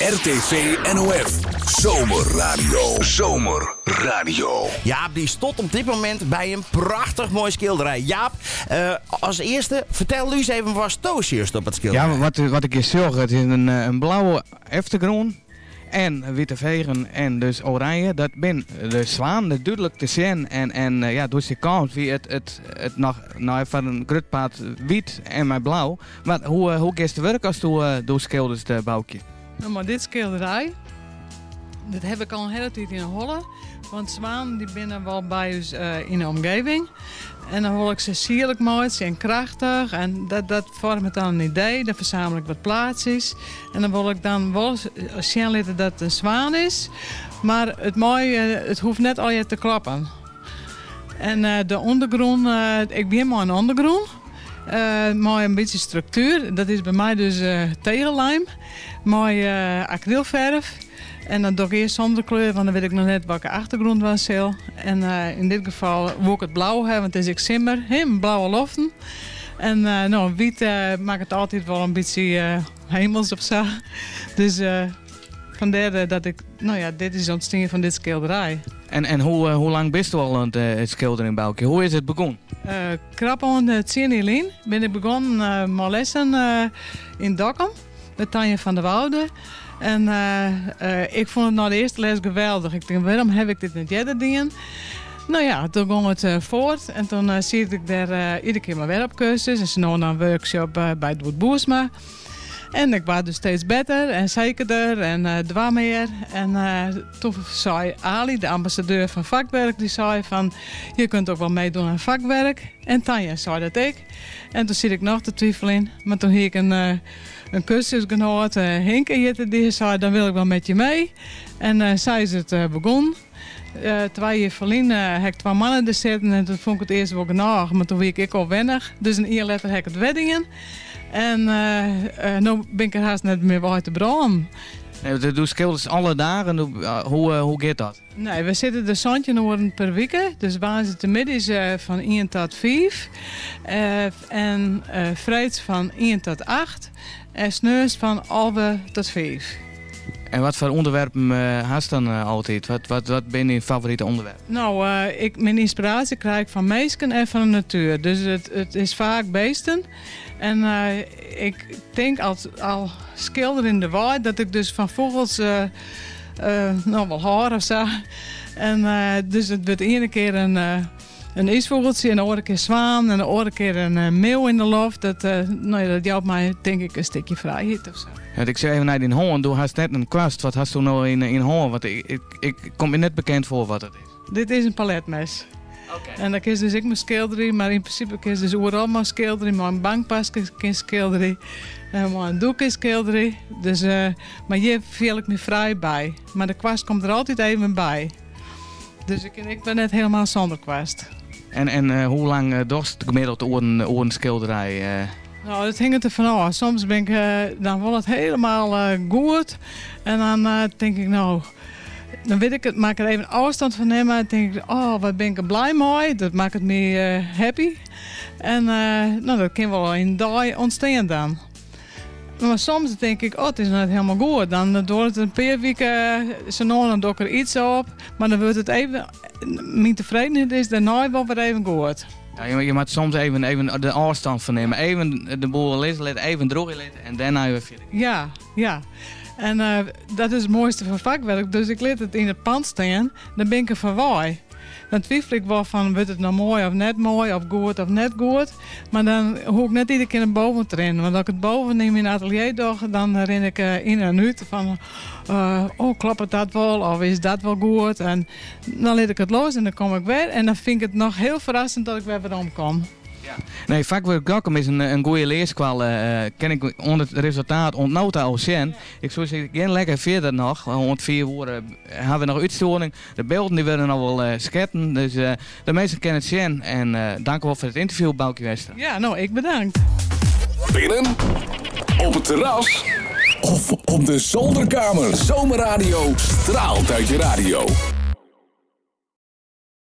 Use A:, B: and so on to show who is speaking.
A: RTV NOF. Zomerradio. Zomerradio.
B: Jaap die stond op dit moment by in prachtich moai skilderij. Jaap, eh, as earste, fertel ús even watsto sjochst op it skilderij.
C: Ja, wat, wat ik hjir sjoch, it is in, eh, in blauwe eftergrûn en wite fegen en dus oranje. Dat binne de swanen dúdlik te sjen. En, en eh, ja, doe'tst hjir kaamst wie it, it, it noch no, foar in grut part wyt en mei blau. Mar hoe, hoe giest te wurk asto do skilderst, Boukje?
D: No, mar dit skilderij, dat ha ik al in hiele tiid yn 'e holle. Want swanen dy binne wol by ús yn de omgeving. En dan wol ik se sierlik meitsje en krachtich. En dat, dat foarmet dan in idee. Dan fersamel ik wat plaatsjes. En dan wol ik dan wol sjen litte dat it in swaan is. Mar it mei, it hoecht net allegear te kloppen. En de ûndergrûn, ik begjin mei in ûndergrûn. Mei in bytsje struktuer. Dat is by my dus tegellijm mei akrylferf. En dan doch ik earst sûnder kleur, want dan wit ik noch net welke achtergrûn dwaan sil. En yn dit gefal woe ik it blau ha, want it is ek simmer, hè, blauwe loften. En no, wyt makket altyd wol in bytsje hemels of sa. Dus fandêr dat ik, no ja, dit is ûntstien fan dit skilderij.
C: En, en hoe, hoe lang bisto al oan it skilderjen, Boukje? Hoe is it begûn?
D: Krap oan 10 jier lyn bin ik begûn mei lessen yn Dokkum by Tanja van der Woude. En ik fûn it nei de earste les geweldich. Ik tink, wêrom ha ik dit net earder dien? No ja, doe gong it fuort en doe siet ik dêr iedere kear mar wer op kursus. En sa no en dan workshop by Doet Boersma. En ik waard dus steeds better en sekerder en doar mear. En doe sei Ali, de ambassadeur fan Vakwerk, dy sei fan je kunt ook wel meedoen aan Vakwerk. En Tanja sei dat ek. En doe siet ik noch te twiveljen. Mar doe hie ik in, in kursusgenoat, Hinke hjitte dy, sei dan wil ik wel met je mee. En sa is it begûn. 2 jier ferlyn ha ik 2 moanne der sitten en doe fûn ik it earst wol genôch, mar doe wie ik ek al wennich. Dus in jier letter ha ik it wer dien. En no bin ik der hast net mear wei te brânen.
C: Nee, do skilderst alle dagen. Hoe, hoe giet dat?
D: Nee, we sitte der 17 oeren per wike. Dus woansdeitemiddeis fan 1 tot 5. En freeds fan 1 tot 8. En sneons fan 11 tot 5.
C: En wat foar ûnderwerpen hast dan altyd? Wat, wat, wat binne dyn favorite ûnderwerpen?
D: No, ik, myn ynspiraasje krij ik fan minsken en fan de natuer. Dus it, it is faak beesten. En ik tink al, al skilderjendewei dat ik dus fan fûgels no, wol hâld of sa. En dus it wurdt iene kear in iisfûgeltsje en de oare kear swaan en de oare kear in meeuw yn de loft. Dat, no ja, dat jout my tink ik in stikje frijheid of sa.
C: Ja, ik sjoch even nei dyn hân. Do hast net in kwast. Wat hasto no yn 'e hân? Want ik, ik, ik komt my net bekend foar wat it is.
D: Dit is in paletmes. En dan kinst dus ek mei skilderje, mar yn prinsipe kinst dus oeral mei skilderje. Mei in bankpaske kinst skilderje, en mei in doek kinst skilderje. Dus, mar hjir fiel ik my frij by. Mar de kwast komt der altyd even by. Dus ik, ik bin net hielendal sûnder kwast.
C: En, en hoe lang dochst gemiddeld oer in skilderij?
D: No, dat hinget der fanôf. Soms bin ik dan wol it hielendal goed. En dan tink ik, no, dan wit ik it, moat ik der even ôfstân fan nimme. Dan tink ik, oh, wat bin ik der blij mei. Dat makket my happy. En no, dat kin wol yn in dei ûntstean dan. Mar soms tink ik, oh, it is noch net hielendal goed. Dan duorret it in pear wiken, sa no en dan doch ik der yts op. Mar dan wurdt it even, myn tefredenheid is dêrnei wol wer even goed.
C: Ja, je moatte soms even, even de ôfstân fan nimme. Even de boel lizze litte, even drûgje litte en dêrnei wer fierder.
D: Ja. En dat is it moaiste fan Vakwerk. Dus ik lit it yn it pand stean, dan bin ik der foarwei. Dan twivelje ik wol fan wurdt it no moai of net moai, of goed of net goed. Mar dan hoech ik net iedere kear nei boven te rinnen. Want as ik it boven yn myn atelier doch, dan rin ik yn en út fan oh, kloppet dat wol of is dat wol goed. En dan lit ik it los en dan kom ik wer. En dan fyn ik it noch hiel ferrassend dat ik wer werom kom.
C: Ja. Nee, Vakwerk Dokkum is in goede learskoalle. Kin ik oan it resultaat oant no ta al sjen. Ik soe sizze, gean lekker fierder noch. Oant 5 oere ha we noch útstjoering. De bylden dy wurde noch wol sketten. Dus de minsken kinne it sjen. En dank wol foar it ynterview, Boukje Westra.
D: Ja, no, ik bedankt.
A: Binnen, op het terras of op de zolderkamer. Zomerradio straalt uit je radio.